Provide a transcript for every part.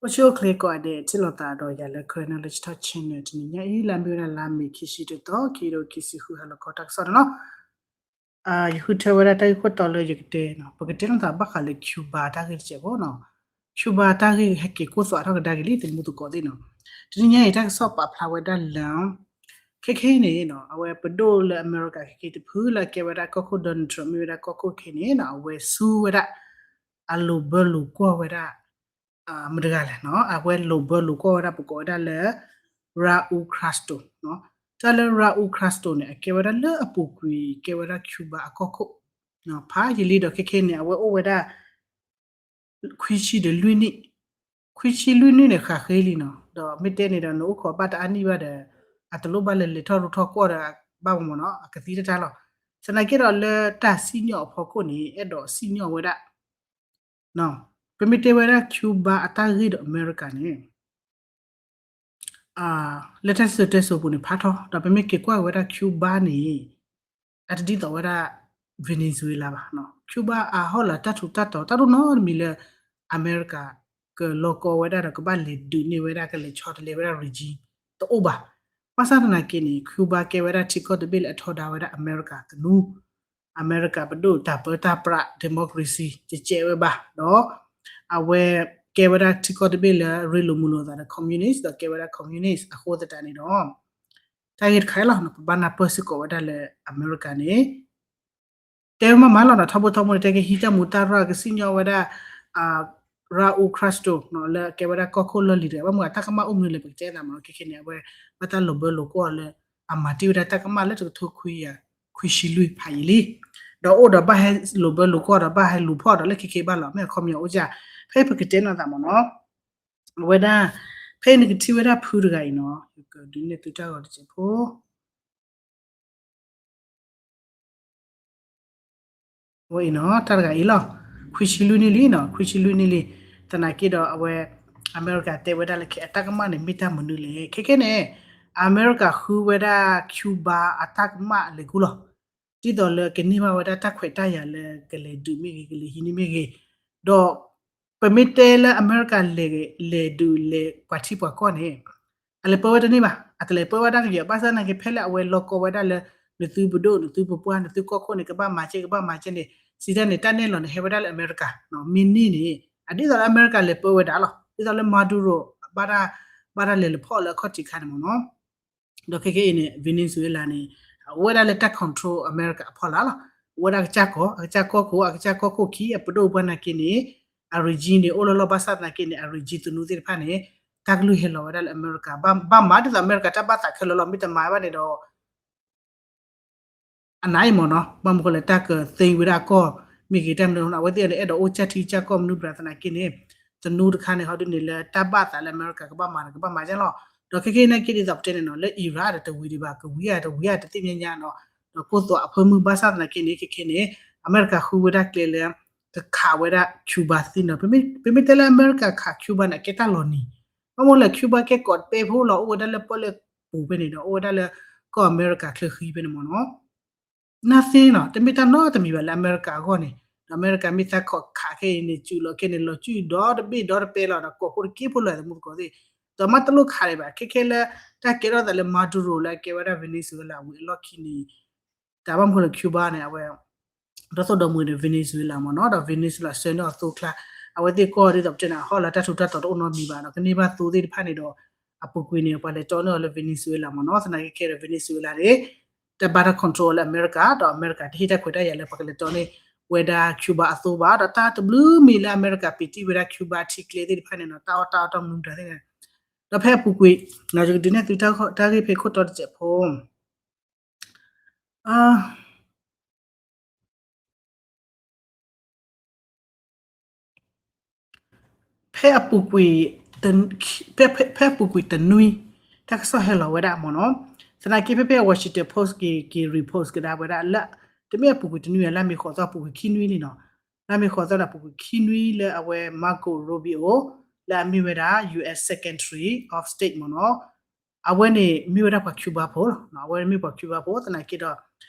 အိၣ်ဆူၣ်အိၣ်ချ့ကိးဂၤဒဲး ထံၣ်လိာ်သးဒီးယၤလၢ Karen Knowledge Talk Channel တနံၤညါအံၤ လၢအမ့ၢ်ဝဲဒၣ်လါမ့ၤခံဆံတသီ ခံကထိခံဆံဃု ဟါလီၤခီတၢ်ကစီၣ်န့ၣ်လီၤ. ယဃုထၢဝဲဒၣ်တၢ်ဂ့ၢ်ခိၣ်တီလၢယကတဲနီၤ, ပကတဲလိာ်သးဘၣ်ဃးလၢ Cuba တၢ်ဂ့ၢ်တစဲးဖိနီၤ. Cuba တၢ်ဂ့ၢ်ဟဲက့ၤကိၢ်သွးထီၣ်ကဒါက့ၤလံ သမူသကိးသ့ၣ်နီၤ. တနံၤညါအံၤ တၢ်ကစီၣ်ပာ်ဖျါဝဲဒၣ်လၢ ခဲခဲအံၤန့ၣ်နီၤ အဝဲပဒိၣ်လၢအမဲရကၤခဲခဲအံၤတဖုလၢအကဲဝဲဒၣ်ကီၢ်ခိၣ် Donald Trump မ့ၢ်ဝဲဒၣ်ကီၢ်ခိၣ်ခဲအံၤန့ၣ်နီၤ အဝဲဆူဝဲဒၣ် အလိာ်ဘၢလိာ်ကွီၢ်ဝဲဒၣ် မတၤတဂၤလဲၣ်နီၤ အဝဲလိာ်ဘၢလိာ်ကွီၢ်ဝဲဒၣ် ပကိးဝဲဒၣ်လၢ Raul Castro နီၤ. တၢ်လၢ Raul Castro န့ၣ် အကဲဝဲဒၣ်လၢအပူၤကွံာ် ကဲဝဲဒၣ် Cuba အကီၢ်ခိၣ် ဖးယံာ်လံဒီး ခဲခဲန့ၣ် အဝဲအိၣ်ဝဲဒၣ် ခွံဆံဒီးလွံၢ်နံၣ်, ခွံဆံလွံၢ်နံၣ်န့ၣ် ဃးဃ့လံနီၤ. ဒီးမ့ၢ်တဲန့ၣ်ဒီး နအိၣ်ခိးဘၣ်တအါနံၣ်ဘၣ်ဒီး အတလိၣ်ဘၣ်လၢလဲၤထီၣ်ရူထီၣ်ကွီၢ်ဒီး ဘၣ်မ့ၢ်နီၤ အကသံတၢ်တၢ်လီၤ. သနာ်က့ဒီးလၢတၢ်စံၣ်ညီၣ်အဖီခိၣ်န့ၣ် အဲၣ်ဒိးစံၣ်ညီၣ်ဝဲဒၣ် ပမ့ၢ်တဲဝဲဒၣ် Cuba အတၢ်ဂ့ၢ်ဒီးအမဲရကၤန့ၣ် လၢတၢ်စံၣ်စိၤတဲစိၤပူၤန့ၣ် ဖးထီ ဒီးပမ့ၢ်က့ၤကွၢ်ဝဲဒၣ် Cuba န့ၣ် အတဒ်သိးဝဲဒၣ် Venezuela ဘၣ်. Cuba အဟီၣ်လာ်တၢ်ထူးတၢ်တီၤ တၢ်တအိၣ်နီတမံၤလၢ အမဲရကၤ ကလီၤကီဝဲဒၣ်ဒီး ကဘၣ်လဲၤဒုးန့ၢ်ဝဲဒၣ် ကလဲၤဆီတလဲဝဲဒၣ် regime တအိၣ်ဘၣ်. ဘၣ်ဆၣ်သနာ်က့န့ၣ် Cuba ကဲဝဲဒၣ်ထံကီၢ်တဘ့ၣ်လၢအထီဒါဝဲဒၣ်အမဲရကၤသနူ အမဲရကၤပဒိၣ်တၢ်ပၢတၢ်ပြး democracy ကဲကဲဝဲဘၣ်ဒီး အဝဲကဲဝဲဒၣ်ထံကီၢ်တဘ့ၣ်လၢရ့လိာ်မုာ်လိာ်သးဒီး communist ဒီးကဲဝဲဒၣ် communist အဃိသတးန့ၣ်ဒီး တၢ်ဂ့ၢ်တခါအံၤလီၤ ပဘၣ်နၢ်ပၢၢ်စ့ၢ်ကီးဝဲဒၣ်လၢအမဲရကၤန့ၣ် တဲဝဲမးမးလီၤနီၤ ထီဘိထီဘိန့ၣ် တဲက့ၤဟံးတၢ်မူးတၢ်ရၢ်ကစံၣ်ညီၣ်ဝဲဒၣ် Raul Castro နီၤ လၢကဲဝဲဒၣ်ကီၢ်ခိၣ်လီၢ်လံၤတဂၤ ဘၣ်မနုၤအတၢ်ကမၣ်အိၣ်မနုၤလဲၣ် ပကတဲသးမးနီၤ ခဲခဲန့ၣ် အဝဲ ဘၣ်တၢ်လိာ်ဘၢလိာ်ကွီၢ်လၢ အမၤတ့ၢ်ဝဲဒၣ်တၢ်ကမၣ်လၢတကထိခွံကယၤခွံဆံလွံၢ်ဖးယံာ်လံ ဒီးအိၣ်ဒီးဘၣ်ဟဲလိာ်ဘၢလိာ်ကွီၢ်ဒီးဘၣ်ဟဲလူၤဖီၣ်ဒီးလၢခဲခဲဘၣ်လီၤ မ့ၢ်အခီပညီအိၣ်ကၢ် ဖဲပကတဲနီၤသးမးနီၤ အဝဲဒၣ် ဖဲအံၤနကထံၣ်ဝဲဒၣ်ဖုတဂၤအံၤနီၤ ယကဒုးနဲၣ်သုတၢ်ဂီၤတစဲးဖိ ဝဲအံၤနီၤ တၢ်တဂၤအံၤလီၤ ခွံဆံလွံၢ်နံၣ်လံနီၤ ခွံဆံလွံၢ်နံၣ်လံ သနာ်က့ဒီးအဝဲ အမဲရကၤတဲဝဲဒၣ်လၢခဲအတၢ်ကမၣ်န့ၣ် မ့ၢ်တၢ်မနုၤလဲၣ် ခဲခဲန့ၣ် အမဲရကၤဃုဝဲဒၣ် Cuba အတၢ်ကမၣ်လဲၤကူလီၤ ဒ်သိးလၢကန့ၢ်ဘၣ်ဝဲဒၣ်တၢ်ခွဲးတၢ်ယာ်လၢကလဲၤဒုးမ့ၢ်ဂ့ၤ ကလဲၤဟံးန့ၢ်မ့ၢ်ဂ့ၤ ဒီး ပမ့ၢ်တဲလၢအမဲရကၤလဲၤ လဲၤဒုးလဲၤပှၤထံပှၤကီၢ်န့ၣ် အလဲၤပၢဝဲတန့ၢ်ဘၣ် အတလဲၤပၢဝဲဒၣ်ကယဲၢ် ဘၣ်ဆၣ်သနာ်က့ဖဲလၢအဝဲလီၤကီဝဲဒၣ်လၢ နသုပဒိၣ် နသုပပှၢ် နသုကီၢ်ခိၣ်န့ၣ် ကဘၣ်မၤကဲ ကဘၣ်မၤကဲန့ၣ် စံးတၢ်န့ၣ် တၢ်နဲၣ်လီၤန့ၣ် ဟဲဝဲဒၣ်လၢအမဲရကၤ မ့ၢ်န့ၢ်န့ၣ် အဒ်သိးလၢအမဲရကၤလဲၤပၢဝဲဒၣ်လီၤ ဒ်သိးလၢ Maduro ဘၣ်တၢ် ဘၣ်တၢ်လဲၤလၢဖီၣ်လၢအခီၣ်ထံးခါန့ၣ်မ့ၢ်နီၤ ဒီးခဲခဲအံၤန့ၣ် Venezuela န့ၣ် အအိၣ်ဝဲဒၣ်လၢတၢ် control အမဲရကၤအဖီလာ်လီၤ အိၣ်ဝဲဒၣ်ကစၢ်ကီၢ် အကစၢ်ကီၢ်ခိၣ် အကစၢ်ကီၢ်ခိၣ်ခံ အပဒိၣ်ပှၤနာ်က့န့ၣ် အ regime န့ၣ် အိၣ်လီၤလီၤ ဘၣ်ဆၣ်သနာ်က့န့ၣ် အ regime သနူသ့ၣ်တဖၣ်န့ၣ် တၢ်ကလုၢ်ဟဲလီၤဝဲဒၣ်လၢအမဲရကၤ ဘၣ်မၤဒ်သိးအမဲရကၤတၢ်ဘၣ်သးခဲလၢာ်လီၤ မ့ၢ်တမၤဘၣ်န့ၣ်ဒီး အနးအံၤမ့ၢ်နီၤ ဘၣ်မနုၤဃိလဲၣ် တၢ်ကသ့ဝဲဒၣ်အကီၢ် မ့ၢ်ဂ့ၤတၢ်မနုၤ အဝဲသ့ၣ်န့ၣ် အဲၣ်ဒိးအိၣ်ကၢ်ထံကစၢ်ကီၢ်မနုၤ ဘၣ်ဆၣ်သနာ်က့န့ၣ် သနူတခါန့ၣ် ဟီဒ်န့ၣ်လၢတၢ်ဘၣ်သးလၢအမဲရကၤကဘၣ်မၤန့ၣ် ကဘၣ်မၤကဲလီၤ ဒီးခဲခဲအံၤနာ်က့ဒ်သိးပတဲန့ၣ်နီၤ လၢ Iran ဒီးတဝံၤဒံးဘၣ် ကဝံၤဧါတဝံၤဧါတသ့ၣ်ညါညါနီၤ ဒီးကိၢ်သွးအဖၢမုၢ် ဘၣ်ဆၣ်သနာ်က့န့ၣ် ခဲခဲန့ၣ် အမဲရကၤဃုဝဲဒၣ်ကျဲလၢ ကခးဝဲဒၣ် Cuba သ့နီၤ ပမ့ၢ်တဲလၢအမဲရကၤခး Cuba န့ၣ် အကဲတၢ်လီၤနံၤ ဘၣ်မနုၤလဲၣ် Cuba ကဲကီးတပဲဖိလီၤ အိၣ်ဝဲဒၣ်လၢပီၣ်လဲၣ်ပူၤဖဲန့ၣ်ဒီး အိၣ်ဝဲဒၣ်လၢကီၢ်အမဲရကၤချၢဃံဖဲန့ၣ်မ့ၢ်နီၤ nothing နီၤ တမ့ၢ်တၢ်နီတမံၤဘၣ်လၢအမဲရကၤအဂီၢ်န့ၣ် ဒီးအမဲရကၤမ့ၢ်သးခီးခးခဲအံၤန့ၣ် စုးလီၤခဲန့ၣ် လီၤစုဒီတဘ့ၣ်ဒီတပဲလီၤ ဒီးကိးဖိတက့ၢ်ဖိလီၤသမူသကိးသ့ၣ် ဒီးမ့ၢ်တလိၣ်ခးဒံးဘၣ် ခဲခဲလၢ တၢ်ကဲထီၣ်သးလၢ Maduro လၢအကဲဝဲဒၣ် Venezuela ဝံၤအလီၢ်ခံန့ၣ် တၢ်ဘၣ်မနုၤဃိလၢ Cuba န့ၣ် အဝဲ ဒီသိၣ်ဒီမုၢ်န့ၣ် Venezuela မ့ၢ်နီၤ ဒီး Venezuela ဆှၢန့ၢ်အီၤသိချါ အဝဲသ့ၣ်ကီၢ်ဒ်သိးပတဲန့ၣ် အဟီၣ်လာ်တၢ်ထူးတၢ်တီၤတအိၣ်နီတမံၤဘၣ်ဒီး ကန့ၢ်ဘၣ်သိသ့ၣ်တဖၣ်န့ၣ်ဒီး အပူၤကွံာ်န့ၣ် ပှၤလဲၤတီန့ၢ်အီၤလၢ Venezuela မ့ၢ်နီၤ သနာ်က့ခဲဒီး Venezuela န့ၣ် တၢ်ဘၣ်တၢ် control လၢအမဲရကၤ ဒီးအမဲရကၤတဟ့ၣ်တၢ်ခွဲးတၢ်ယာ်လၢပှၤကလဲၤတီန့ၢ်ဝဲဒၣ် Cuba အသိဘၣ် ဒီးတၢ်တဘျုးမံၤလၢအမဲရကၤပံးတံၢ်ဝဲဒၣ် Cuba ထံကျဲသ့ၣ်တဖၣ်န့ၣ်နီၤ တၢ်အီၣ်တၢ်အီတၢ်မနုၤမတၤသ့ၣ်န့ၣ် ဒီးဖဲအပူၤကွံာ် ယကဒုးနဲၣ်သုတၢ်ဂ့ၢ်ဖဲခိၣ်တီတစဲးဖိ ဖဲအပူၤကွံာ် ဖဲအပူၤကွံာ်တနွံ တၢ်ကစီၣ်ဟဲလီၤဝဲဒၣ်မ့ၢ်နီၤ သနာ်က့ဖဲဖဲအ Washington Post က့ၤ က့ၤ repost ကဒါဝဲဒၣ်လၢ တမ့ၢ်အပူၤကွံာ်တနွံ လၢမ့ၢ်ဃိးသီအပူၤကွံာ်ခံနွံလံနီၤ လၢမ့ၢ်ဃိးသီန့ၣ်အပူၤကွံာ်ခံနွံလၢအဝဲ Marco Rubio လၢအမ့ၢ်ဝဲဒၣ် US Secretary of State မ့ၢ်နီၤ အဝဲန့ၣ်မ့ၢ်ဝဲဒၣ်ပှၤ Cuba ဖိလီၤ အဝဲမ့ၢ်ပှၤ Cuba ဖိသနာ်က့ဒီး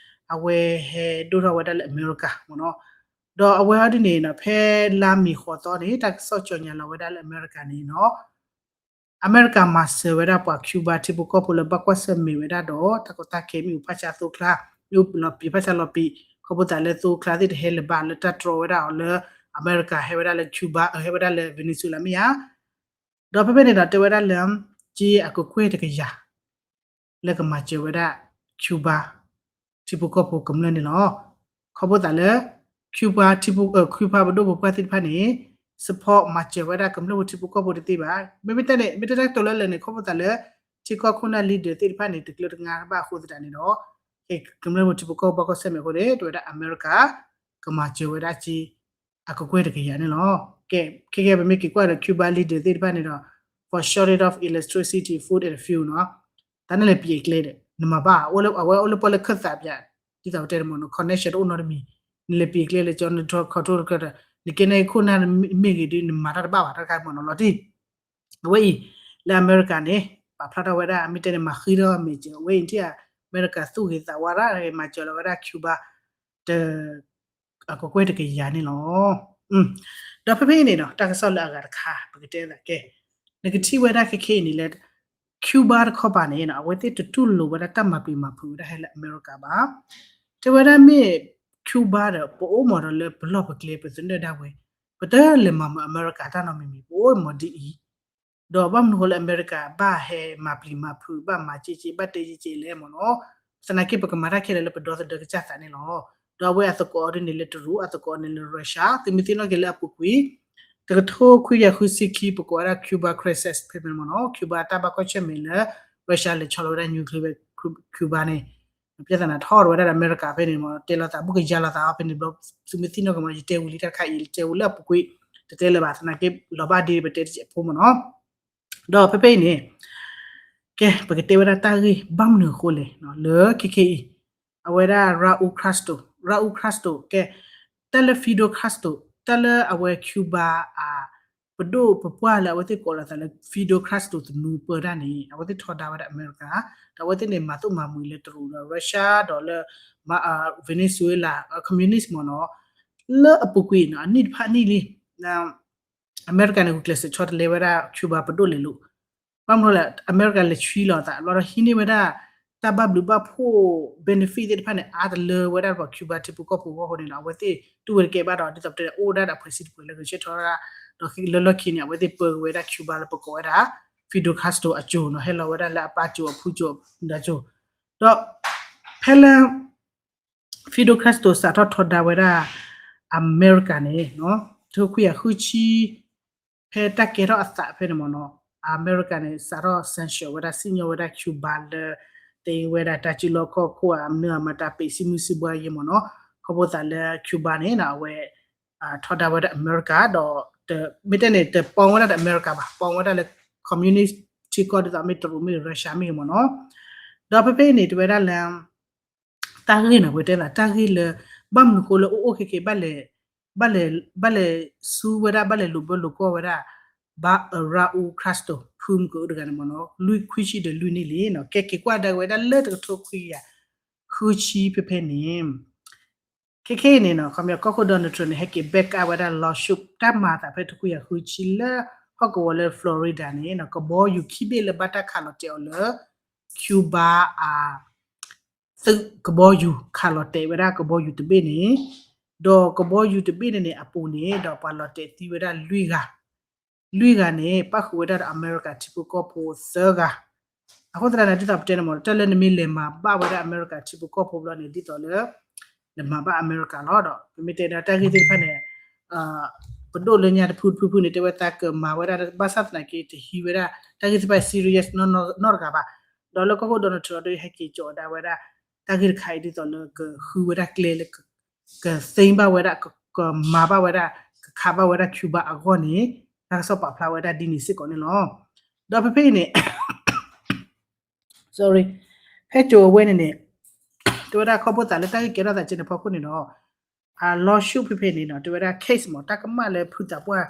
အဝဲဟဲဒိၣ်ထီၣ်ဝဲဒၣ်လၢအမဲရကၤမ့ၢ်နီၤ ဒီးအဝဲအံၤဒ်န့ၣ်နီၤ ဖဲလါမ့ၤဃိးသီန့ၣ် တၢ်ကစီၣ်ကၠီၣ်ညါလီၤဝဲဒၣ်လၢအမဲရကၤန့ၣ်နီၤ အမဲရကၤမၤစၢၤဝဲဒၣ်ပှၤ Cuba ထံဖိကီၢ်ဖိလၢဘၣ်ကွၢ်ဆၢၣ်မဲာ်ဝဲဒၣ်ဒီး တၢ်ကီတၢ်ခဲမ့ၣ်အူဖၣ်ဆါသိကျါ မ့ၣ်အူလီၤပံာ်ဖၣ်ဆါလီၤပံာ် ခီဖျိသးလၢသိကျါသ့ၣ်တဟဲလၢၤဘၣ်လၢတၢ်တြီဝဲဒၣ်အီၤလၢ အမဲရကၤဟဲဝဲဒၣ်လၢ Cuba ဟဲဝဲဒၣ်လၢ Venezuela မ့ၢ်ဧါ ဒီးဖဲဖဲန့ၣ်ဒီးတဲဝဲဒၣ်လၢ က့အကကွဲၢ်တကယၤ လၢကမၤစၢၤဝဲဒၣ် Cuba ထံဖိကီၢ်ဖိကမျၢၢ်န့ၣ်လီၤ. ခီဖျိသးလၢ Cuba ထံဖိ Cuba ပဒိၣ်ပပှၢ်သ့ၣ်တဖၣ်န့ၣ် support မၤစၢၤဝဲဒၣ်ကမျၢၢ်ဖိထံဖိကီၢ်ဖိတသ့ဘၣ်. မ့မ့ၢ်တဲန့ၣ် မ့ၢ်တဲတၢ်ကတိၤလၢလၢာ်န့ၣ် ခီဖျိသးလၢ ထံကီၢ်ခိၣ်နၢ် leader သ့ၣ်တဖၣ်န့ၣ် တကျၢၤတငါဘၣ်အဃိသတးန့ၣ်ဒီး ကမျၢၢ်ဖိထံဖိကီၢ်ဖိဘၣ်ကွၢ်ဆၢၣ်မဲာ်အဃိန့ၣ် တဲဝဲဒၣ်အမဲရကၤ ကမၤစၢၤဝဲဒၣ်က့ အကကွဲၢ်တကယၤန့ၣ်လီၤ. ကဲ ခဲကဲ ပမ့ၢ်က့ၤကွၢ်ဒီး Cuba leader သ့ၣ်တဖၣ်န့ၣ်ဒီး for shortage of electricity, food and fuel နီၤ တၢ်နလဲၤပံးအကျဲဒီး နမၤဘၣ် အဝဲအိၣ်လၢပှၢ်လၢခၢၣ်သးပၠး ဒ်သိးတဲတမ့ၢ်နီၤ connection တအိၣ်နီတမံၤ နလဲၤပံးအကျဲလၢကၠီ နထီၣ်ခီၣ်ထီၣ်တကျၢၤဒီး နကဲန့ၣ်ခိၣ်နၢ်မ့ၢ်ဂ့ၤဒီး နမၤတၢ်တဘၣ်ဘၣ် တၢ်တခါမ့ၢ်နီၤလီၤတံၢ် အဝဲအံၤ လၢအမဲရကၤန့ၣ် ပာ်ဖျါထီၣ်ဝဲဒၣ် မ့ၢ်တဲန့ၣ် မၤဃံထီၣ်မ့ၢ်ကဲ အဝဲအံၤထံၣ်အမဲရကၤသူၣ်ဂ့ၤသးဝါဒၣ် မၤစၢၤလီၤဝဲဒၣ် Cuba တ အကကွဲၢ်တကယၤန့ၣ်လီၤ. ဒီးဖဲဖဲအံၤန့ၣ်နီၤ တၢ်ကစီၣ်လၢအဂၤတခါ ပကတဲသးကဲ နကထံၣ်ဝဲဒၣ်ခဲခဲအံၤန့ၣ်လၢ Cuba တခီပၤန့ၣ်နီၤ အဝဲသ့ၣ်တတူၢ်လိာ်ဝဲဒၣ်တၢ်မၤပျံၤမၤဖုးဝဲဒၣ်ဟဲလၢအမဲရကၤဘၣ်. တဲဝဲဒၣ်မ့ၢ် Cuba ဒီး ပအိၣ်မးဒီးလၢပလီၢ်ပကျဲပသနၢၣ်ဒၣ်ဝဲ ပတလဲၤမၤမုာ်အမဲရကၤတၢ်နီတမံၤမံၤ ပအိၣ်မးဒ်အံၤ ဒီးဘၣ်မနုၤဃိလၢအမဲရကၤဘၣ်ဟဲမၤပျံၤမၤဖုး ဘၣ်မၤက့က့ ဘၣ်တဲက့က့လဲၣ်မ့ၢ်နီၤ သနာ်က့ပကမၤတၢ်ခဲလၢာ်လၢပဒီသဒၢကစၢ်သးန့ၣ်လီၤ. ဒီးအဝဲအသကိးအီၤဒ်န့ၣ်လၢတရူး အသကိးန့ၣ်လၢ Russia သုမ့ၢ်သ့ၣ်နီၣ်က့ၤလၢအပူၤကွံာ် တကထိခွံကယၤဃုဆံခံ ပကိးဝဲဒၣ် Cuba crisis ဖဲဖဲန့ၣ်မ့ၢ်နီၤ Cuba တၢ်ဘၣ်ကွၢ်ဆၢၣ်မဲာ်လၢ Russia လဲၤဆီလီၤဝဲဒၣ် nuclear Cuba န့ၣ် ပြဿနာထီၣ်ဝဲဒၣ်ဒီးအမဲရကၤဖဲန့ၣ်မ့ၢ် တဲလိာ်သးဘူးကယၤလိာ်သးအီၤဖဲန့ၣ်ဘျီ သုမ့ၢ်သ့ၣ်နီၣ်က့ၤမ့ၢ် ယတဲဝံၤလံတၢ်တခါအံၤ ယတဲဝံၤလၢအပူၤကွံာ် တတဲလၢၤဘၣ် သနာ်က့လီၤဘၣ်ဒ့ပတဲတစဲးဖိမ့ၢ်နီၤ ဒီးဖဲဖဲအံၤန့ၣ် ကဲ ပကတဲဝဲဒၣ်တၢ်ဂ့ၢ် ဘၣ်မနုၤအဃိလဲၣ် လၢခဲခဲအံၤ အဝဲဒၣ် Raul Castro Raul Castro ကဲ တၢ်လၢ Fidel Castro တၢ်လၢအဝဲ Cuba အ ပဒိၣ်ပပှၢ်လၢအဝဲသ့ၣ်ကိးလီၤသးလၢ Fidel Castro သနူပၢတၢ်န့ၣ် အဝဲသ့ၣ်ထီဒါဝဲဒၣ်အမဲရကၤ ဒီးအဝဲသ့ၣ်န့ၣ် မၤသိၣ်မၤမှံၤလၢတရူးဒီး Russia ဒီးလၢ Venezuela communist မ့ၢ်နီၤ လၢအပူၤကွံာ်နီၤ အနံၣ်တဖၣ်နံၣ်လံ အမဲရကၤန့ၣ် ဂုာ်ကျဲးစၢးဆီတလဲဝဲဒၣ် Cuba ပဒိၣ်လဲၤလိာ် ဘၣ်မနုၤလဲၣ် အမဲရကၤလဲၤဆှံလီၤသး ဘျီဒီးဟံးန့ၢ်ဝဲဒၣ် တၢ်ဘၣ်ဘျုးဘၣ်ဖှိၣ် benefit သ့ၣ်တဖၣ်န့ၣ် အါတလၢဝဲဒၣ်ပှၤ Cuba ထံဖိကီၢ်ဖိအဂီၢ်အဃိန့ၣ်ဒီး အဝဲသ့ၣ်တူၢ်ဝဲတကဲဘၣ်ဒီး ဒ်သိးပတဲအိၣ်ဒၣ်ဒီး အဖွဲ့အစည်း တပှဲၤလၢဂဲၤဆၢထၢၣ်ဒၣ် ဒီးလၢလီၢ်ခံန့ၣ် အဝဲသ့ၣ်ပၢက့ၤဝဲဒၣ် Cuba လၢပကိးဝဲဒၣ် Fidel Castro အစိၤနီၤ ဟဲလီၤဝဲဒၣ်လၢအပၢ်စိၤအဖုစိၤအစိၤ ဒီး ဖဲလၢ Fidel Castro စးထီၣ်ထီဒါဝဲဒၣ် အမဲရကၤန့ၣ် တကထိခွံကယၤဃုဆံ ဖဲတၢ်ကဲထီၣ်အသးဖဲန့ၣ်မ့ၢ်နီၤ အမဲရကၤန့ၣ် စးထီၣ် sanction ဝဲဒၣ် စံၣ်ညီၣ်ဝဲဒၣ် Cuba လၢ သ့ဝဲဒၣ်တၢ်စုလီၢ်ခီၣ်ခိၣ် အမနုၤအမတၤ ပ့းစံၣ်မုၢ်စံၣ်ဘှါယဲမ့ၢ်နီၤ ခီဖျိသးလၢ Cuba န့ၣ် အဝဲ ထီဒါဝဲဒၣ်အမဲရကၤ ဒီး မ့ၢ်တဲန့ၣ် တပီဝဲဒၣ်ဒီးအမဲရကၤဘၣ် ပီဝဲဒၣ်လၢ communist ထံကီၢ်ဒ်သိးမ့ၢ်တရူးမ့ၢ် Russia မ့ၢ်ဂ့ၤမ့ၢ်နီၤ ဒီးဖဲဖဲအံၤန့ၣ် တဝဲဒၣ်လၢ တၢ်ဂ့ၢ်န့ၣ် ပတဲသး တၢ်ဂ့ၢ်လၢ ဘၣ်မနုၤဃိလၢအိၣ်အိၣ်ခဲခဲ ဘၣ်လဲၤ ဘၣ်လဲၤဆူဝဲဒၣ် ဘၣ်လဲၤလိာ်ဘၢလိာ်ကွီၢ်ဝဲဒၣ် ဘၣ် Raul Castro ဖုမုၢ်ကအိၣ်တဂၤန့ၣ်မ့ၢ်နီၤ လွံၢ်ခွံဆံဒီးလွံၢ်နံၣ်လံနီၤ ကဲက့ၤကွၢ်ဒါဝဲဒၣ်လၢတကထိခွံကယၤဃုဆံဖဲဖဲန့ၣ် ခဲခဲအံၤန့ၣ်နီၤ ခီပညီကီၢ်ခိၣ် Donald Trump န့ၣ် ဟဲက့ၤ back up ဝဲဒၣ် lawsuit တၢ်မၤအသးဖဲတခွံကယၤဃုဆံလၢ ဟီၣ်ကဝီၤလၢ Florida န့ၣ်နီၤ ကဘီယူၤခံဘ့ၣ်လၢဘၣ်တၢ်ခးလီၤတဲာ်အီၤလၢ Cuba အ သုးကဘီယူၤ ခးလီၤတဲာ်ဝဲဒၣ်ကဘီယူၤတဘ့ၣ်န့ၣ် ဒီးကဘီယူၤတဘ့ၣ်န့ၣ်န့ၣ် အပူၤန့ၣ် ဒီးပှၤလီၤတဲာ်သံဝဲဒၣ်လွံၢ်ဂၤ လွံၢ်ဂၤန့ၣ် ပၣ်ဃုာ်ဝဲဒၣ်ဒီးအမဲရကၤထံဖိကီၢ်ဖိသၢဂၤ အဃိသတးန့ၣ် ဒ်သိးပတဲန့ၣ်မ့ၢ် တၢ်လၢနမ့ၢ်လဲၤမၤဘၣ်ဝဲဒၣ်အမဲရကၤထံဖိကီၢ်ဖိဘျီန့ၣ် ဒ်သိးလၢ လဲၤမၤဘၣ်အမဲရကၤလီၤဒီး ပမ့ၢ်တဲဒီးတၢ်ဂ့ၢ်သ့ၣ်တဖၣ်န့ၣ် ပဒိၣ်လၢညါတဖုတဖုဖုန့ၣ် တဲဝဲသးကမၤဝဲဒၣ် ဘၣ်ဆၣ်သနာ်က့ တဟံးဝဲဒၣ် တၢ်ဂ့ၢ်သ့ၣ်တဖၣ် serious နီတဂၤဘၣ်. ဒီးလၢကီၢ်ခိၣ် Donald Trump ဒီး ဟဲက့ၤကၠီၤဒၣ်ဝဲဒၣ် တၢ်ဂ့ၢ်တခါအံၤ ဒ်သိးလၢကဃုဝဲဒၣ်ကျဲလၢ ကသ့ဘၣ်ဝဲဒၣ် ကမၤဘၣ်ဝဲဒၣ် ကခးဘၣ်ဝဲဒၣ် Cuba အဂီၢ်န့ၣ် တၢ်ကစီၣ်ပာ်ဖျါဝဲဒၣ်ဒ်န့ၣ်စ့ၢ်ကီးန့ၣ်လီၤ. ဒီးဖဲဖဲအံၤန့ၣ် sorry ဖဲကၠိၤအဝဲန့ၣ်န့ၣ် တဲဝဲဒၣ်ခီဖျိသးလၢတၢ်ဂ့ၢ်ကဲထီၣ်သးကဲန့ၣ်ဖီခိၣ်န့ၣ်ဒီး အ lawsuit ဖဲဖဲန့ၣ်နီၤ တဲဝဲဒၣ် case မ့ၢ် တၢ်ကမၣ်လၢဖုသးပှၢ်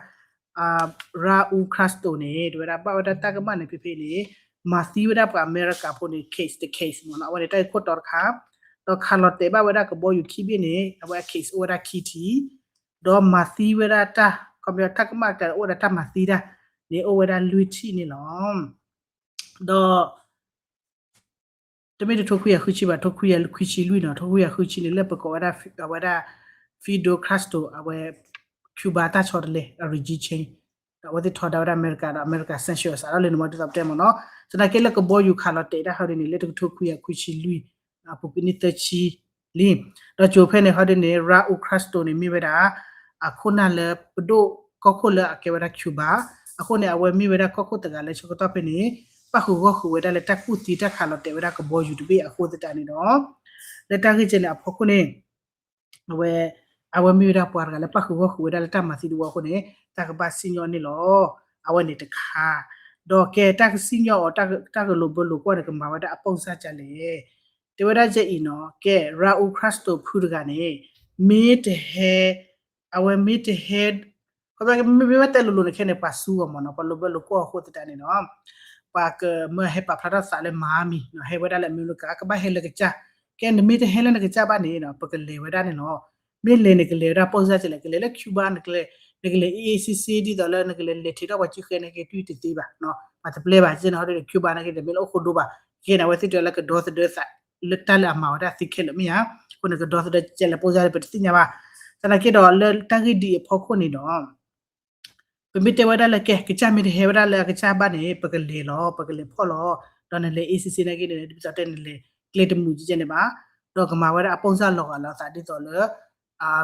Raul Castro န့ၣ် တဲဝဲဒၣ်ဘၣ်ဝဲဒၣ်တၢ်ကမၣ်န့ၣ်ဖဲဖဲန့ၣ် မၤသံဝဲဒၣ်ပှၤအမဲရကၤဖိန့ၣ် case တ case မ့ၢ်နီၤ အဝဲန့ၣ်တၢ်ဂ့ၢ်ခိၣ်တီတခါ ဒီးခးလီၤတဲာ်ဘၣ်ဝဲဒၣ်ကဘီယူၤခံဘ့ၣ်န့ၣ် အဝဲအ case အိၣ်ဝဲဒၣ်ခံထံၣ် ဒီးမၤသံဝဲဒၣ်တၢ် ခီပညီတၢ်ကမၣ်ကျဲအိၣ်ဝဲဒၣ်တၢ်မၤသံတၢ်န့ၣ် အိၣ်ဝဲဒၣ်လွံၢ်ထံၣ်န့ၣ်လီၤ. ဒီး တမ့ၢ်တထိခွံကယၤဃုဆံဘၣ်, ထိခွံကယၤလွံၢ်ဆံန့ၣ် လၢပကိးဝဲဒၣ် အဝဲဒၣ် Fidel Castro အဝဲ Cuba တၢ်ဆီတလဲ အ regime change ဒီးအဝဲသ့ၣ်ထီဒါဝဲဒၣ်အမဲရကၤဒီး American sanctions စးထီၣ်လၢန့ၣ်မ့ၢ်ဒ်သိးပတဲမ့ၢ်နီၤ. သနာ်က့လၢကဘီယူၤခးလီၤတဲာ်တၢ်ဟီဒ်န့ၣ် လၢတကထိခွံကယၤခွံဆံလွံၢ် အပူၤကွံာ်နံၣ်သၢဆံလံ. ဒီးကၠိၤဖဲန့ၣ်ဟီဒ်န့ၣ် Raul Castro န့ၣ်မ့ၢ်ဝဲဒၣ် အခိၣ်နၢ်လၢပဒိၣ်ကီၢ်ခိၣ်လၢအကဲဝဲဒၣ် Cuba အဃိန့ၣ် အဝဲမ့ၢ်ဝဲဒၣ်ကီၢ်ခိၣ်တဂၤလၢဆၢကတီၢ်ဖဲန့ၣ် ပၣ်ဃုာ်ဂီၢ်ဃုာ်ဝဲဒၣ်လၢတၢ်ကူၣ်သံတၢ်ခးလီၤတဲာ်ဝဲဒၣ်ကဘီယူၤတဘ့ၣ်အဃိသတးန့ၣ်ဒီး လၢတၢ်ဂ့ၢ်ကဲန့ၣ်အဖီခိၣ်န့ၣ် အဝဲ အဝဲမ့ၢ်ဝဲဒၣ်ပှၤတဂၤလၢပၣ်ဃုာ်ဂီၢ်ဃုာ်ဝဲဒၣ်လၢတၢ်မၤသံတဝီအဃိန့ၣ် တၢ်ကဘၣ်စံၣ်ညီၣ်န့ၢ်လီၤ. အဝဲန့ၣ်တခါ ဒီးကဲတၢ်ကစံၣ်ညီၣ်အီၤ တၢ်ကလိာ်ဘၢလိာ်ကွီၢ်န့ၣ် ကမၤဝဲဒၣ်အပိၢ်စၢ်ကလဲၣ်. တဲဝဲဒၣ်ကဲအံၤနီၤ ကဲ Raul Castro ဖုတဂၤန့ၣ် မ့ၢ်တဟဲ အဝဲမ့ၢ်တဟဲ ခီဖျိမ့မ့ၢ်တဲလိၤလိၤန့ၣ်ခဲန့ၣ် ပှၤစူအီၤမ့ၢ်နီၤ, ပှၤလိာ်ဘၢလိာ်ကွီၢ်အဃိသတးန့ၣ်နီၤ ပှၤကမၢဟဲပာ်ဖျါထီၣ်သးလၢမၤမံၤနီၤ, ဟဲဝဲဒၣ်လၢအမဲရကၤ ကဘၣ်ဟဲလၢကစၢ်, ကဲနမ့ၢ်တဟဲလၢနကစၢ်ဘၣ်န့ၣ်နီၤ ပကလဲၤဝဲဒၣ်န့ၣ်လီၤ. မ့ၢ်လဲၤန့ၣ် ကလဲၤဝဲဒၣ်ပိၢ်စၢ်ကလဲၣ်, ကလဲၤလၢ Cuba နကလဲၤ နကလဲၤ အေးအေးဆေးဆေး ဒ်သိးလၢနကလဲၤလဲၤထံးထီၣ်ပှၤကၠံဃဲန့ၣ် ကဲတုၤတသ့ဘၣ်နီၤ, ပှၤတပျဲဘၣ်ကဲန့ၣ် ဟီဒ်န့ၣ် Cuba နာ်က့ဒီး မ့ၢ်လၢအိၣ်ခိးဒိဘၣ်, ကဲန့ၣ် အဝဲသ့ၣ်တဲလၢကဒီသဒၢသး လၢတၢ်လၢအမၤဝဲဒၣ်သ့ခဲလၢာ်မ့ၢ်ဧါ, အဃိန့ၣ် ကဒီသဒၢကဲလၢပိၢ်စၢ်လၢပတသ့ၣ်ညါဘၣ်. သနာ်က့ဒီးလၢတၢ်ဂ့ၢ်ဒ်အံၤအဖီခိၣ်န့ၣ်ဒီး ပမ့ၢ်တဲဝဲဒၣ်လၢကဲ ကစၢ်မ့ၢ်တဟဲဝဲဒၣ်လၢအကစၢ်ဘၣ်န့ၣ် ပကလဲၤလီၤ, ပကလဲၤဖီၣ်လီၤ, ဒီးနလဲၤ အေးဆေးဆေး နာ်က့န့ၣ် ဒ်သိးတဲနလဲၤ ကျဲတမုာ်ကဲန့ၣ်ဘၣ်, ဒီးကမၤဝဲဒၣ်အပိၢ်စၢ်လီၤဂာ်လိာ်သးဒ်သိးလၢ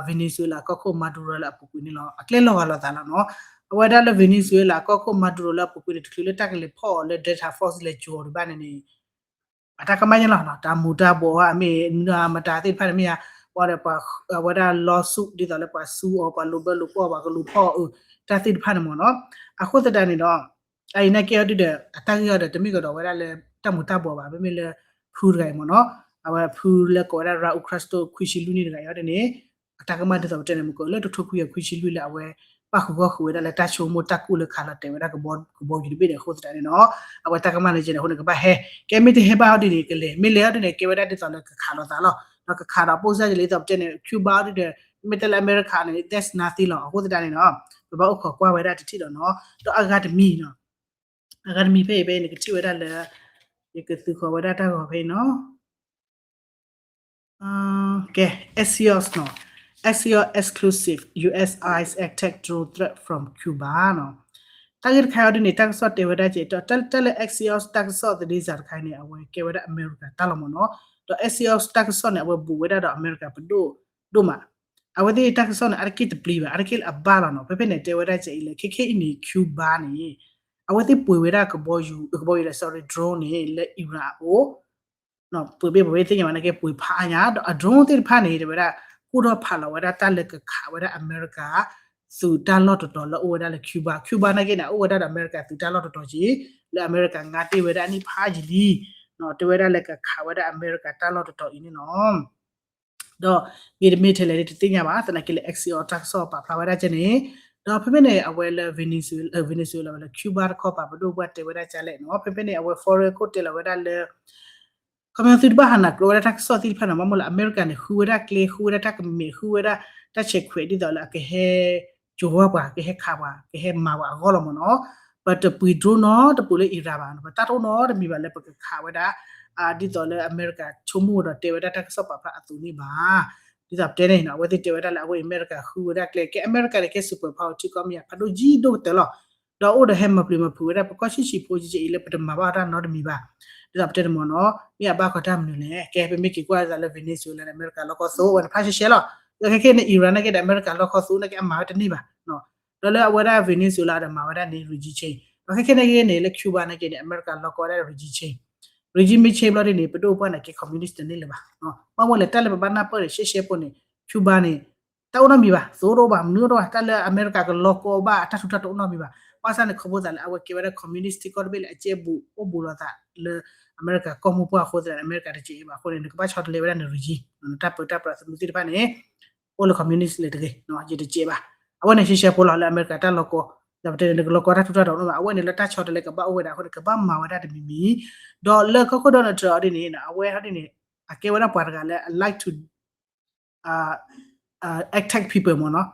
Venezuela ကီၢ်ခိၣ် Maduro လၢအပူၤကွံာ်န့ၣ်လီၤ. အကျဲလီၤဂာ်လိာ်သးလီၤနီၤ. အဝဲဒၣ်လၢ Venezuela ကီၢ်ခိၣ် Maduro လၢအပူၤကွံာ်န့ၣ် တချုးလၢတၢ်ကလဲၤဖီၣ်အီၤလၢ Delta Force လဲၤကၠီၤဒံးဘၣ်န့ၣ်န့ၣ် အတၢ်ကမၣ်ညါလီၤနီၤ, တၢ်မူၤတၢ်ဘှီးဧါ မ့ၢ်မတၤသ့ၣ်တဖၣ်န့ၣ်မ့ၢ်ဧါ, ပှၤဒီးပှၤ အဝဲဒၣ် lawsuit ဒ်သိးလၢပှၤစူအီၤ ပှၤလိာ်ဘၢလိာ်ကွီၢ် ပှၤကလူၤဖီၣ်အီၤ တၢ်သ့ၣ်တဖၣ်န့ၣ်မ့ၢ်နီၤ. အဃိသတးန့ၣ်ဒီး အအံၤနာ်က့အီၤဒုဒီး အတၢ်ဂ့ၢ်အီၤဒီး တမ့ၢ်ကဒီးဝဲဒၣ်လၢတၢ်မူၤတၢ်ဘှီးဘၣ်, မ့မ့ၢ်လၢ ဖုတဂၤအံၤမ့ၢ်နီၤ, အဝဲဖုလၢကိးဝဲဒၣ် Raul Castro ခွံဆံလွံၢ်နံၣ်တဂၤအံၤအီၤဒ်န့ၣ် အတၢ်ကမၣ်ဒ်သိးပတဲန့ၣ် မ့ၢ်ကလၢတထိခွံကယၤခွံဆံလွံၢ်လၢအဝဲ ပၣ်ဃုာ်ဂီၢ်ဃုာ်ဝဲဒၣ်လၢတၢ်ဆိကမိၣ်တၢ်ကူၣ်လၢခးလီၤတဲာ်ဝဲဒၣ် ကဘီယူၤတဘ့ၣ်န့ၣ် အဃိသတးန့ၣ်နီၤ, အဝဲတၢ်ကမၣ်န့ၣ်ကဲန့ၣ် အဃိန့ၣ် ကဘၣ်ဟဲ, ကဲမ့ၢ်တဟဲဘၣ်အီၤဒ်န့ၣ် ကလဲၤ, မ့ၢ်လဲၤအီၤဒ်န့ၣ် ကဲဝဲဒၣ်ဒ်သိးလၢကခးလိာ်သးလီၤ, ဒီးကခးဒီးပိၢ်စၢ်ကလဲၣ် ဒ်သိးပတဲန့ၣ် Cuba အီၤဒုဒီး မ့ၢ်တဲလၢအမဲရကၤန့ၣ် that's nothing လီၤ. အဃိသတးန့ၣ်နီၤ ပဘၣ်အိၣ်ခိးကွၢ်ဝဲဒၣ်တထံၣ်ဒီးနီၤ, ဒီးအဂၤတမံၤနီၤ, အဂၤတမံၤဖဲအံၤဖဲအံၤန့ၣ် ကထံၣ်ဝဲဒၣ်လၢ ယကသုးဃီၤဝဲဒၣ်တၢ်ဂီၤဖဲအံၤနီၤ ကဲ Axios နီၤ, Axios exclusive, U S eyes attack drone threat from Cuba နီၤ. တၢ်ဂ့ၢ်တခါအံၤဒ်န့ၣ် တၢ်ကစီၣ်တဲဝဲဒၣ်ကဲ တၢ်လၢ Axios တၢ်ကစီၣ်သဒ့စးတခါအံၤန့ၣ် အဝဲကဲဝဲဒၣ်အမဲရကၤတၢ်လီၤမ့ၢ်နီၤ, ဒီး Axios တၢ်ကစီၣ်န့ၣ် အဝဲဘူးဝဲဒၣ်ဒီးအမဲရကၤပဒိၣ်ဒိၣ်မး, အဝဲသ့ၣ်တၢ်ကစီၣ်န့ၣ် အါတက့ၢ်တပျံၤဘၣ် အါတက့ၢ်လၢအဘၣ်လီၤနီၤ. ဖဲဖဲန့ၣ် တဲဝဲဒၣ်ကဲအံၤလၢ ခဲခဲအံၤန့ၣ် Cuba န့ၣ် အဝဲသ့ၣ်ပှ့ၤဝဲဒၣ်ကဘီယူၤ ကဘီယူၤလၢ sorry drone န့ၣ် လၢ Iran အအိၣ် ပှ့ၤဘ့ၣ်ပှ့ၤဘ့ၣ်သ့ၣ်ညါဘၣ်နာ်က့ ပှ့ၤဖးအါညါ ဒီးအ drone သ့ၣ်တဖၣ်န့ၣ် တဲဝဲဒၣ် ကူၣ်ထီၣ်ဖးလီၤဝဲဒၣ်တၢ်လၢကခးဝဲဒၣ်အမဲရကၤ သုးတၢ်လီၢ်တတီၤလၢအအိၣ်ဝဲဒၣ်လၢ Cuba, Cuba နာ်က့န့ၣ် အအိၣ်ဝဲဒၣ်ဒီးအမဲရကၤသုးတၢ်လီၢ်တတီၤက့ၤ လၢအမဲရကၤငါတ့ၢ်ဝဲဒၣ်အနံၣ်ဖးယံာ်လံ, တဲဝဲဒၣ်လၢကခးဝဲဒၣ်အမဲရကၤတၢ်လီၢ်တတီၤအံၤန့ၣ်လီၤ. ဒီးမ့တမ့ၢ်ထဲလဲၣ်တသ့ၣ်ညါဘၣ် သနာ်က့လၢ Axios တၢ်ကစီၣ်ပာ်ဖျါဝဲဒၣ်ကဲန့ၣ်, ဒီးဖဲဖဲန့ၣ် အဝဲလၢ Venezuela, Venezuela ဝဲလၢ Cuba တခီပၤပဒိၣ်ပှၢ်တဲဝဲဒၣ်ကဲလဲၣ်နီၤ, ဖဲဖဲန့ၣ် အဝဲ Foreign ခိၣ်တဲလီၤဝဲဒၣ်လၢ ခီပညီသုတဘၣ်ဟးနၤကျိဝဲဒၣ်တၢ်ကစီၣ်သ့ၣ်တဖၣ်န့ၣ် ဘၣ်မနုၤလၢအမဲရကၤန့ၣ် ဃုဝဲဒၣ်ကျဲ ဃုဝဲဒၣ်တၢ်ကမံး ဃုဝဲဒၣ်တၢ်ဆဲးခွဲးဒ်သိးလၢအကဟဲ ကၠိၤဝဲပှၤ ကဟဲခးပှၤ ကဟဲမၤပှၤအဂီၢ်လီၤမ့ၢ်နီၤ, ပတပှ့ၤ drone နီတပူၤလၢ Iran ဘၣ်, ပတၢ်တအိၣ်နီတမံၤဘၣ်လၢပကခးဝဲဒၣ် ဒ်သိးလၢအမဲရကၤဆိကမိၣ်ဒီးတဲဝဲဒၣ်တၢ်ကစီၣ်ပာ်ဖျါအသိးန့ၣ်ဘၣ်. ဒ်သိးပတဲန့ၣ်နီၤ အဝဲသ့ၣ်တဲဝဲဒၣ်လၢအဝဲအံၤအမဲရကၤဃုဝဲဒၣ်ကျဲ ကဲအမဲရကၤန့ၣ် ကဲ super power ထံကီၢ်မ့ၢ်ယါ ဖးဒိၣ်ယံာ်ဒိၣ်ကတၢၢ်လီၤ. ဒီးအိၣ်ဒီးဟဲမၤပျံၤမၤဖုးဝဲဒၣ် ပကီၢ်ဆံးဆံးဖိကဲအံၤလၢပတမၤဘၣ်တၢ်နီတမံၤဘၣ်. ဒ်သိးပတဲန့ၣ်မ့ၢ်နီၤ မ့ၢ်အဘၣ်ဃီတၢ်မနုၤလဲၣ် ကဲပမ့ၢ်က့ၤကွၢ်ဒ်သိးလၢ Venezuela န့ၣ် အမဲရကၤလီၢ်ကီၢ်သိးဝဲန့ၣ် ဖးရှဲရှဲလီၤ. ဒီးခဲခဲန့ၣ် Iran နာ်က့ဒီး အမဲရကၤလီၢ်ကီၢ်သိးနာ်က့ အမၤဝဲတန့ၢ်ဘၣ်. ဒီးလၢအဝဲဒၣ် Venezuela ဒီးမၤဝဲဒၣ်န့ၣ် regime change ဒီးခဲခဲန့ၣ်ဂ့ၤန့ၣ် လၢ Cuba နာ်က့န့ၣ် အမဲရကၤလီၢ်ကီၢ်ဝဲဒၣ် regime change, regime change ဘျီဒ်န့ၣ် ပဒိၣ်ပှၢ်န့ၣ်က့ communist တန့ၢ်လၢၤဘၣ်. ဘၣ်မနုၤလဲၣ် တၢ်လၢပဘၣ်နၢ်ပၢၢ်န့ၣ် ရှဲရှဲဖိန့ၣ် Cuba န့ၣ် တၢ်အိၣ်နီတမံၤဘၣ် သိတအိၣ်ဘၣ် မနုၤတအိၣ်ဘၣ် တၢ်လၢအမဲရကၤကလီၢ်ကီၢ်ဘၣ် အတၢ်ထူးတၢ်တီၤအိၣ်နီတမံၤဘၣ်. ဘၣ်ဆၣ်န့ၣ် ခီဖျိသးလၢအဝဲကဲဝဲဒၣ် communist ထံကီၢ်တဘ့ၣ်လၢအကဲဘူးအိၣ်ဘူးလိာ်သးလၢ အမဲရကၤကီၢ်မိၢ်ပှၢ်အဃိသတးန့ၣ် အမဲရကၤတစဲးအံၤဘၣ်အဃိန့ၣ် နကဘၣ်ဆီတလဲဝဲဒၣ်န regime တၢ်ပၢတၢ်ပြးသနူသ့ၣ်တဖၣ်န့ၣ် အိၣ်လၢ communist လၢတဂ့ၤ ယတစဲးဘၣ်. အဝဲန့ၣ်ရှဲရှဲဖိလီၤလၢအမဲရကၤတၢ်လီၢ်ကီၢ် ဒီးပတဲန့ၣ် နကလီၢ်ကီၢ်တၢ်ထူးတၢ်တီၤအိၣ်နီတမံၤဘၣ် အဝဲန့ၣ်လၢတၢ်ဆီတလဲကဘၣ်အိၣ်ဝဲဒၣ်အဃိန့ၣ် ကဘၣ်မၤဝဲဒၣ်တမံၤမံၤ ဒီးလၢကီၢ်ခိၣ် Donald Trump အီၤဒ်န့ၣ် အဝဲဟီဒ်န့ၣ် အကဲဝဲဒၣ်ပှၤတဂၤလၢ I like to attack people မ့ၢ်နီၤ.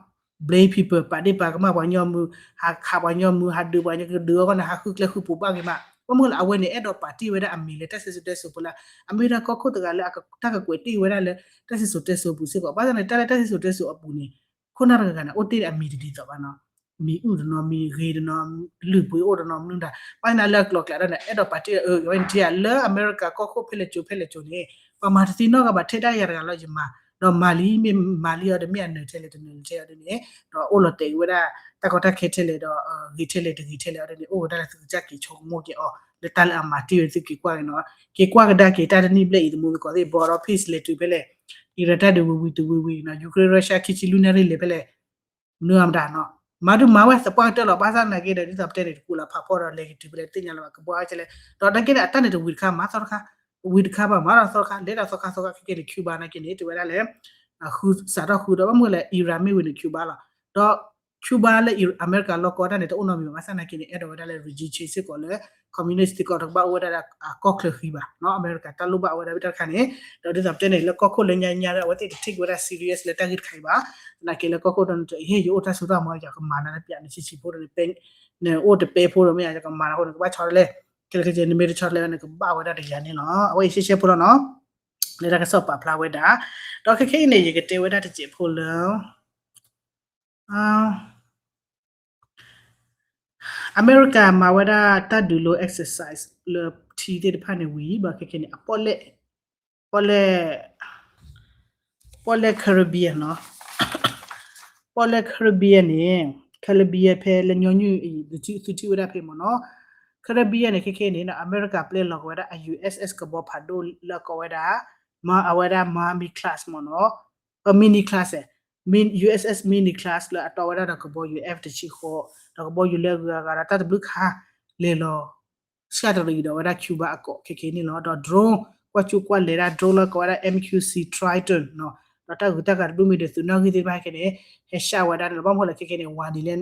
blame people ပာ်ဒ့ၣ်ပာ်ကမၣ်ပှၤညီမုၢ် ဟးခးပှၤညီမုၢ် ဟးဒုးပှၤညီကဒုးအဂီၢ်န့ၣ် ဟးဃုကျဲဃုပူၤဘၣ်ဂ့ၤမး ဘၣ်မနုၤလၢအဝဲန့ၣ် အဲၣ်ဒိးပာ်တ့ၢ်ဝဲဒၣ်အမံၤလၢတၢ်စံၣ်စိၤတဲစိၤဖိလၢ အမ့ၢ်ဒၣ်ကီၢ်ခိၣ်တဂၤလၢတၢ်ကကွဲးတ့ၢ်ဝဲဒၣ်လၢ တၢ်စံၣ်စိၤတဲစိၤအပူၤစ့ၢ်ကီး ဘၣ်ဆၣ်န့ၣ် တၢ်လၢတၢ်စံၣ်စိၤတဲစိၤအပူၤန့ၣ် ခိၣ်နၢ်တဂၤဂၤန့ၣ် အိၣ်တ့ၢ်အမံၤတဒ်သိးဘၣ်နီၤ မံၤအုၣ်တနီၤ မံၤဂ့ၤတနီၤ လုၢ်ပှ့ၤအိၣ်တနီၤ မနုၤဒၣ် ဘၣ်ဆၣ်န့ၣ်လၢအကျိၤအကျဲဒၣ်န့ၣ် အဲၣ်ဒိးပာ်တ့ၢ်အဝဲန့ၣ်ထံဧါ လၢအမဲရကၤကီၢ်ခိၣ်ဖဲလဲၣ်ကၠိဖဲလဲၣ်ကၠိန့ၣ် ပှၤမၤတသ့နီတဂၤဘၣ် ထဲဒၣ်ယၤတဂၤလီၤ ယမၤ ဒီးမၤလံ မ့ၢ်မၤလံအီၤဒီး မ့ၢ်အနၢၤထဲလဲၣ်တနၢၤထဲအီၤဒ်န့ၣ် ဒီးအိၣ်လီၤတဲာ်က့ၤဝဲဒၣ် တၢ်ကီတၢ်ခဲထဲလဲၣ်ဒီး ဂ့ၤထဲလဲၣ်တဂ့ၤထဲလဲၣ်အီၤဒ်န့ၣ် အိၣ်ဝဲဒၣ်လၢသုကစၢ်က့ၤဆိကမိၣ်က့ၤအီၤ လၢတၢ်လၢအမၤတ့ၢ်ဝဲသုက့ၤကွၢ်က့ၤနီၤ က့ၤကွၢ်ကဒါက့ၤတၢ်တနံၣ်ဘျဲၣ်အံၤ တမူသကိးသ့ၣ် ဘီဒီဖ့ၣ်လဲၤတုၤဖဲလဲၣ် အံၤရတၢ်ဒုးဝံၤဝံၤတဝံၤဝံၤနီၤ Ukraine Russia ခံဆံလွံၢ်နၣ်ရံၣ်လဲၤဖဲလဲၣ် မနုၤအမတၤနီၤ မၤဒုးမၤဝဲသပှၢ်ကတၢၢ်လီၤ ဘၣ်ဆၣ်သနာ်က့ဒီး ဒ်သိးပတဲန့ၣ် တကူးလီၤဖးဖီဒီးလဲၤက့ၤတုၤဖဲလဲၣ် တသ့ၣ်ညါလၢၤဘၣ် ကဘှါဝဲကလဲၣ် ဒီးနာ်က့န့ၣ် အတၢ်န့ၣ်တဝံၤတခါမၤသီတခါ ဝံၤတခါဘၣ်မၤဒီးသီတခါ လဲၤဒီးသီခါသီခါခဲက့ၤန့ၣ် Cuba နာ်က့န့ၣ် တဲဝဲဒၣ်လၢ ဃုစးထီၣ်ဃုဒီး ဘၣ်မနုၤလဲၣ် Iran မ့ၢ်ဝံၤန့ၣ် Cuba လီၤ ဒီး Cuba လၢအမဲရကၤလီၢ်ကီၢ်တၢ်န့ၣ် တအိၣ်နီတမံၤဘၣ် ဘၣ်ဆၣ်သနာ်က့န့ၣ် အဲၣ်ဒိးဝဲဒၣ်လၢ regime change စ့ၢ်ကီးလၢ communist စ့ၢ်ကီး တကဘၣ်အိၣ်ဝဲဒၣ်လၢအကီၢ်ချၢဃံဘၣ်နီၤ အမဲရကၤတၢ်လိၣ်ဘၣ်ဝဲဒၣ်တၢ်တခါန့ၣ် ဒီးဒ်သိးပတဲန့ၣ် လၢကီၢ်ခိၣ်လၢညါညါဒီး အဝဲသ့ၣ်တ take ဝဲဒၣ် serious လၢတၢ်ဂ့ၢ်တခါအံၤဘၣ် သနာ်က့လၢကီၢ်ခိၣ်ဒီး ဟ့ၣ်ယအိၣ်တၢ်စိတၢ်ကမီၤ ယကမၤနၤလၢပျးနဆံးဆံးဖိဒီး နအိၣ်တပဲဖိဒီးမ့ၢ် ယကမၤနၤအဃိန့ၣ် ကဘၣ်ဆီတလဲ ခဲလၢာ်ခဲဆ့ နမ့ၢ်တဆီတလဲဘၣ်န့ၣ် ကဘၣ်ဝဲဒၣ်တယၤန့ၣ်လီၤ အဝဲအံၤရှဲရှဲဖိလီၤနီၤ လၢတၢ်ကစီၣ်ပာ်ဖျါဝဲဒၣ် ဒီးခဲခဲအံၤန့ၣ် ယကတဲဝဲဒၣ်တစဲးဖိလၢ အမဲရကၤမၤဝဲဒၣ်တၢ်ဒုးလိ exercise လၢထံသ့ၣ်တဖၣ်န့ၣ်ဝံၤ ဘၣ်ခဲခဲန့ၣ် အပီၣ်လဲၣ် ပီၣ်လဲၣ် ပီၣ်လဲၣ် Caribbean နီၤ ပီၣ်လဲၣ် Caribbean န့ၣ် Caribbean ဖဲလၢညီနုၢ်အံၤ သုထံၣ်ဝဲဒၣ်ဖဲမ့ၢ်နီၤ Caribbean န့ၣ် ခဲခဲန့ၣ် အမဲရကၤပျဲလီၤက့ၤဝဲဒၣ်အ USS ကဘီဖးဒိၣ်လၢကိးဝဲဒၣ် မၤအဝဲဒၣ် Miami class မ့ၢ်နီၤ မံ mini class အဲ USS mini class လၢအတီဝဲဒၣ်ဒီးကဘီယူၤ F တဆံဃိး ဒီးကဘီယူၤလၢအဂုၤအဂၤဒီးတၢ်တဘျုးခါ လဲၤလီၤ ဆှၣ်တရံးဒီးဝဲဒၣ် Cuba အကိးခဲခဲန့ၣ်လီၤ. ဒီး drone ကွၢ်ကၠူကွၢ်လဲၤဒၣ် drone လၢကိးဝဲဒၣ် MQ-C Triton နီၤ ဒီးတၢ်ဂုၤတၢ်ဂၤတဘျုးမံၤဒီးသုးနီၣ်ဂံၢ်သ့ၣ်တဖၣ်ခဲန့ၣ် ဟဲဆှၣ်ဝဲဒၣ်န့ၣ်လီၤ. ဘၣ်မနုၤလဲၣ်ခဲခဲန့ၣ် ဝၤဒ်လဲၣ်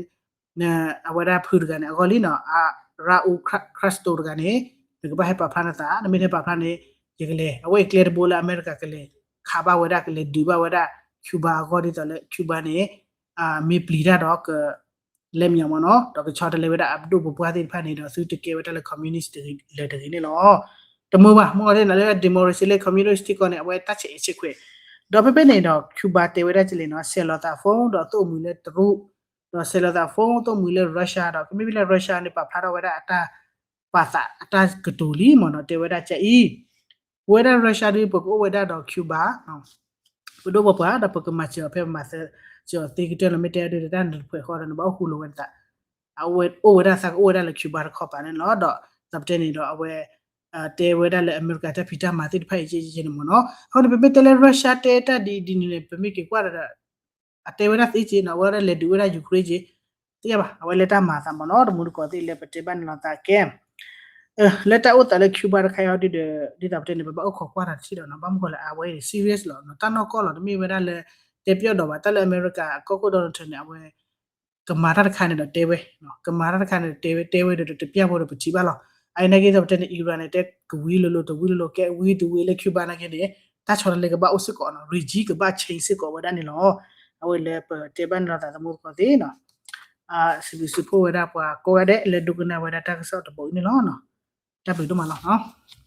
အဝဲဒၣ်ဖုတဂၤန့ၣ် အဂီၢ်လံနီၤ Raul Castro တဂၤန့ၣ် နကဘၣ်ဟဲပာ်ဖျါနသး နမ့ၢ်တဟဲပာ်ဖျါန့ၣ် ယကလဲၤ အဝဲအံၤကျဲတဘိလၢအမဲရကၤကလဲၤခးဘၣ်ဝဲဒၣ် ကလဲၤဒုးဘၣ်ဝဲဒၣ် Cuba အဂီၢ်ဒ်သိးလၢ Cuba န့ၣ် မ့ၢ်ပျံၤတၢ်ဒီးက လဲၤမညီမ့ၢ်နီၤ ဒီးကဆီတလဲဝဲဒၣ်အပဒိၣ်ပပှၢ်သ့ၣ်တဖၣ်န့ၣ်ဒီး သုတကဲဝဲဒၣ်လၢ communist တဂ့ၤလၢၤတဂ့ၤန့ၣ်လီၤ. တမုာ်ဘၣ် မ့ၢ်အီၤသ့ၣ်နၤလၢ democracy လၢ communist ထံကီၢ်န့ၣ် အဝဲတၢ်ဆဲးအဲးဆဲးခွဲး ဒီးဖဲဖဲန့ၣ်ဒီး Cuba တဲဝဲဒၣ်ကလဲၣ်နီၤ ဆဲးလီၤသး phone ဒီးသိၣ်မှံၤလၢတရူး ဒီးဆဲးလီၤသး phone သိၣ်မှံၤလၢ Russia ဒီး ကမ့ၢ်ဖဲလၢ Russia န့ၣ် ပာ်ဖျါထီၣ်ဝဲဒၣ်အတၢ်ပာ်သးအတၢ်ကတိၤလံမ့ၢ်နီၤ တဲဝဲဒၣ်ကအံၤ ပဝဲဒၣ် Russia ဒ်ပကအိၣ်ဝဲဒၣ်ဒီး Cuba ပဒိၣ်ပပှၢ်ဒီးပကမၤစၢၤအီၤဖဲပမၤစၢၤ စၢၤအီၤသ့ကတၢၢ်လီၤ မ့ၢ်တဲဒ်တၢ်နတဖှဲးဃီဒီး နဘၣ်အိၣ်ဃူလိာ်ဝဲနသး အဝဲအိၣ်ဝဲဒၣ်သးကအိၣ်ဝဲဒၣ်လၢ Cuba တခီပၤန့ၣ်လီၤ. ဒီးသးပတဲန့ၣ်ဒီးအဝဲ တဲဝဲဒၣ်လၢအမဲရကၤတၢ်ဖံးတၢ်မၤသ့ၣ်တဖၣ်အံၤကဲကဲန့ၣ်မ့ၢ်နီၤ အဃိန့ၣ် ပမ့ၢ်တဲလၢ Russia တဲတၢ်ဒ်ဒ်န့ၣ်န့ၣ် ပမ့ၢ်က့ၤကွၢ်ဒီး အတဲဝဲဒၣ်သ့က့နီၤ အဝဲဒၣ်လဲၤဒုးဝဲဒၣ် Ukraine က့ သ့ၣ်ညါဘၣ် အဝဲလၢတၢ်မၤအသးမ့ၢ်နီၤ တမူတကိးသ့ၣ်လၢပတဲဘၣ်န့ၣ်လီၤသးကဲ လၢတၢ်အိၣ်သးလၢ Cuba တခါအံၤဒ်ဒီး ဒ်သိးပတဲန့ၣ် ပဘၣ်အိၣ်ခိးကွၢ်တၢ်တထံၣ်ဒီးနီၤ ဘၣ်မနုၤဃိလၢအဝဲအံၤ serious လီၤ တၢ်နီၢ်ကီၢ်လီၤ တမ့ၢ်ဝဲဒၣ်လၢ တဲပျီၣ်ဒီးဘၣ် တၢ်လၢအမဲရကၤကီၢ်ခိၣ် Donald Trump န့ၣ် အဝဲ ကမၤတၢ်တခါန့ၣ်ဒီးတဲဝဲ ကမၤတၢ်တခါန့ၣ်ဒီးတဲဝဲ တဲဝဲဒီးတပျၢ်ဖိဒီးပထံၣ်ဘၣ်လီၤ. အအံၤနာ်က့ဒီးပတဲန့ၣ် Iran န့ၣ် တဲကဝံၤလိၤလိၤ တဝံၤလိၤလိၤ ကဲဝံၤတဝံၤလၢ Cuba နာ်က့န့ၣ် တၢ်ဆီတလဲကဘၣ်အိၣ်စ့ၢ်ကီးနီၤ regime ကဘၣ် change စ့ၢ်ကီးဝဲဒၣ်န့ၣ်လီၤ. အဝဲလၢပတဲဘၣ်န့ၣ်လီၤသးသမူသကိးသ့ၣ်နီၤ စံးဘျုးစံးဖှိၣ်ဝဲဒၣ်ပှၤကိးဂၤဒဲးလၢဒိကနၣ်ဝဲဒၣ်တၢ်ကစီၣ်တဘိအံၤန့ၣ်လီၤ. တၢ်ဘျုးဒိၣ်မးလီၤနီၤ.